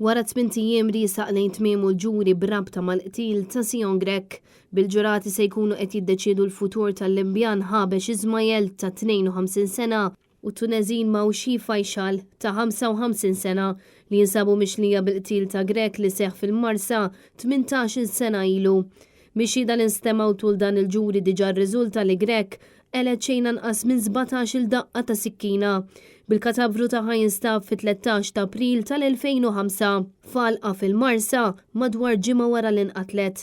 Wara tmint ijiem riesaq lejn tmiemu l-ġuri b'rabta mal-qtil ta' Sion Grech, bil-ġurati se jkunu qed jiddeċiedu l-futur tal-Limbjan Habesh Ismael ta' 52 sena u t-Tuneżin Maushi Faishal ta' 55 sena li jinsabu mixlija bil-qtil ta' Grech li seħħ fil-Marsa 18-il sena ilu. Mix-xhieda li nstemgħu tul dan il-ġuri diġà rriżulta li Grech qelet xejn anqas minn 17-il daqqa ta' sikkina, bil-katavru tagħha jinstab fit-13 ta' April tal-2005 f'għalqa fil-Marsa madwar ġimgħa wara li nqatlet.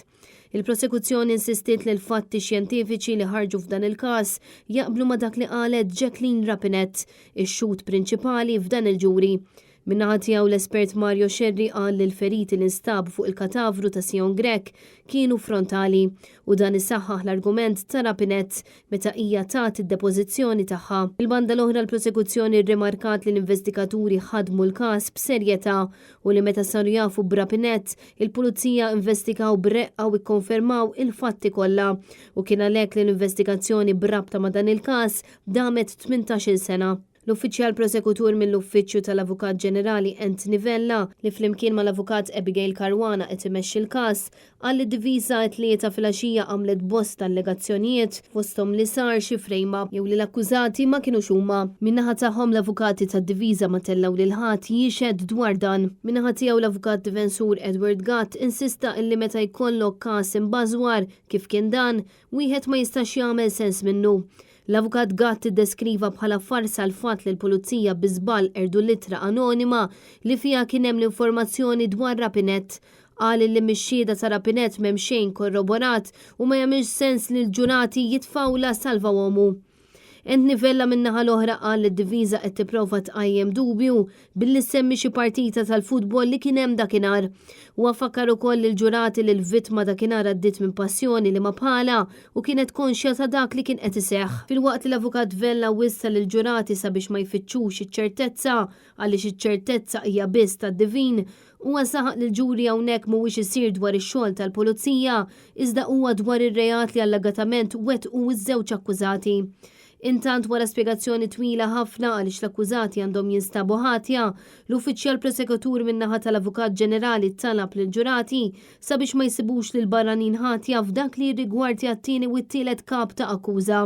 Il-prosekuzzjoni insistiet li l-fatti xjentifiċi li ħarġu f'dan il-każ jaqblu ma' dak li qalet Jacqueline Rapinet, ix-xhud prinċipali f'dan il-ġuri. Min-naħa tiegħu l-espert Mario Scerri qal li l-feriti li nstabu fuq il-katavru ta' Sion Grech kienu frontali u dan isaħħaħ l-argument ta' Rapinet meta hija tat id-depożizzjoni tagħha. Mill-banda l-oħra l-prosekuzzjoni rrimarkat li l-investigaturi ħadmu l-każ b'serjetà u li meta saru jafu b'Rapinet, il-pulizija investigaw b'reqqa u kkonfermaw il-fatti kollha u kien għalhekk li l-investigazzjoni b'rabta ma' dan il-każ damet 18-il sena. L-Uffiċjal Prosekutur mill-Uffiċċju tal-Avukat Ġenerali Anthony Vella, li flimkien mal-Avukat Abigail Caruana qed imexxi l-każ, qal li d-difiża t-Tlieta filgħaxija għamlet bosta allegazzjonijiet, fosthom li sar xi frame-up jew li l-akkużati ma kinux huma. Min-naħa tagħhom l-avukati tad-difiża ma tellgħu lil ħadd jixhed dwar dan. Min-naħa tiegħu l-Avukat Difensur Edward Gatt insista illi meta jkollok każ imbażwar kif kien dan, wieħed ma jistax jagħmel sens minnu. L-Avukat Gatt iddeskriva bħala farsa l-fatt li l-Pulizija bi żball qerdu l-ittra anonima li fiha kien hemm l-informazzjoni dwar Rapinet. Qal illi mix-xhieda ta' Rapinet m'hemm xejn korroborat u ma jagħmilx sens li l-ġurati jitfgħulha salvawomu. Anthony Vella min-naħa l-oħra qal li d-difiża qed tipprova tqajjem dubju billi ssemmi xi partita tal-futbol li kien hemm dakinhar. Huwa fakkar ukoll lill-ġurati li l-vittma dakinhar għaddiet minn passjoni li ma bħalha u kienet konxja ta' dak li kien qed iseħħ. Filwaqt li l-Avukat Vella wissa lill-ġurati sabiex ma jfittxux iċ-ċertezza għaliex iċ-ċertezza hija biss tad-divin, huwa saħaq li l-ġuri hawnhekk mhuwiex isir dwar ix-xogħol tal-pulizija iżda huwa dwar ir-reat li allegatament wettqu ż-żewġ akkużati. Intant wara spjegazzjoni twila ħafna għaliex l-akkużati għandhom jinstabu ħatja, l-uffiċjal prosekutur min-naħa tal-Avukat Ġenerali talab lill-ġurati sabiex ma jsibux lill-barranin ħatja f'dak li jirrigwardja t-tieni u t-tielet kap ta' akkuża,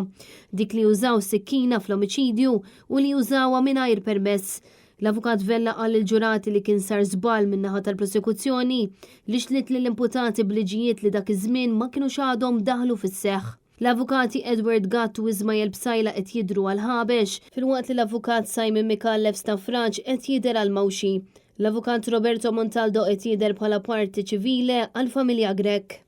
dik li użaw sikkina fl-omiċidju u li użawha mingħajr permess. L-Avukat Vella qal lill-ġurati li kien sar żball min-naħa tal-prosekuzzjoni li xliet lill-imputati b'liġijiet li dak iż-żmien ma kinux għadhom daħlu fis-seħħ. L-Avukati Edward Gatt u Ismael Psaila qed jidhru għal Habesh, filwaqt li l-Avukat Simon Micallef Stafrace qed jidher għal Mauxi. L-Avukat Roberto Montaldo qed jidher bħala parte civile għall-familja Grech.